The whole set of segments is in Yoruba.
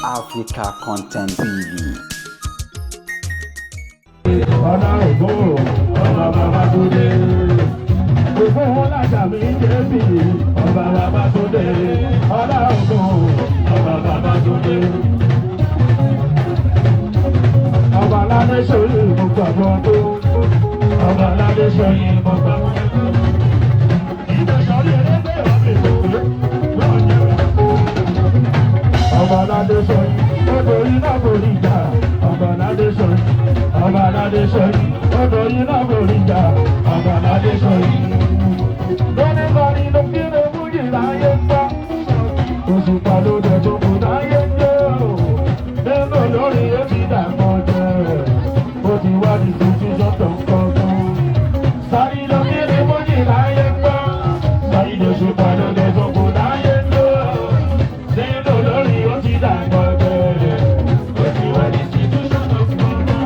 Africa Content TV. Ọ̀nà ògbó ọba bàbá tó dé. Ògbó ọ̀làjà mi jẹ́ bí ọba bàbá tó dé. Ọ̀nà ògbó ọba bàbá tó dé. Ọba aládé sórí mo gbàgbọ́ tó. Ọba aládé sórí mo gbàgbọ́ tó. Ìgbésọ̀rí ẹlẹ́gbẹ́ ọ̀bẹ ló ń jẹ́. Ọba aládé sórí odò iná kò rí ìjà. Ọba aládé sórí, ọba aládé sórí, odò iná kò rí ìjà. Ọba aládé sórí. Lóní kọrin ló kí ló mú yìí láyé ń bá. Òṣùpá ló dẹ̀ tó kù láyé ń jẹ́ o. Nínú lórí èmi dàgbọ́ jẹ́. Ó ti wá ní tuntun sọ́tọ̀ kọ̀ọ̀kan. Sáré ló kí ló mú yìí láyé ń bá. Sáré lóṣùpá ló dẹ̀ tó kù láyé ń jẹ́ o. Nínú lórí ó ti dàgbọ́ jẹ́. Ó ti wá ní tuntun sọ́tọ̀ kọ̀ọ̀kan.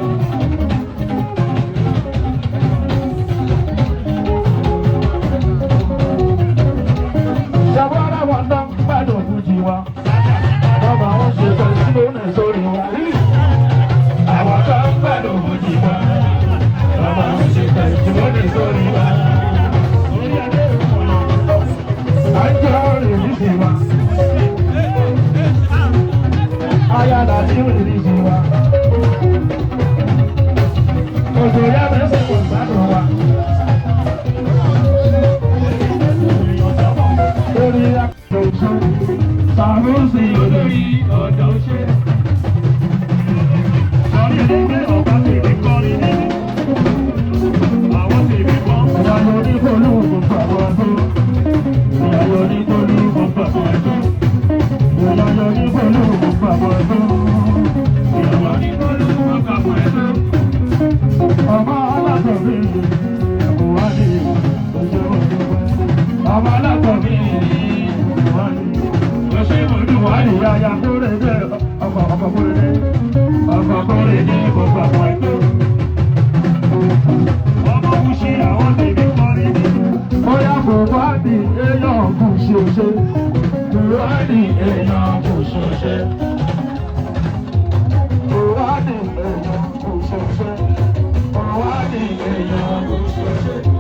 Ṣàwárà wọn náà ń gbádùn fújì wa. Bàbá wọn ṣe fẹ́ sílónì sórí wa. Àwọn kan ń gbádùn fújì wa. Bàbá wọn ṣe fẹ́ sílónì sórí wa. À ń jẹ́ rìlísì wa. Ayáda tí rìlísì wa. Òjò yá mẹ́sẹ̀ kò gbádùn wa. Lórí àkóso, Sàrúsì olórí ọ̀dọ́ ṣe. Sọrí ẹgbẹ́ ọba tèmi kọrin nínú. Àwọn tèmi bọ́. Ìyàwó oníkólú gbogbo àwọn ọdún. Ìyàwó oníkólú gbogbo àwọn ọdún. Ìyàwó oníkólú gbogbo àwọn ọdún. Ìyàwó ní kólú ọkọ̀ àpò ẹ̀dọ́. Ọmọ alákọ̀ọ́bí Buhari oṣù Mọ̀dúpẹ́. Ọmọ alákọ̀ọ́bí Buhari Lọ ṣe mo dùn wá Buhari ní. yáyà kúrè dé ọkọ̀ ọkọ̀ kúrè dé ọkọ̀ kúrè dé gbogbo àwọn ẹgbẹ́. Ọmọ Kúṣí àwọn tèmi kọrin nínú. Bóyá Buhari èèyàn kù ṣe ṣe. Buhari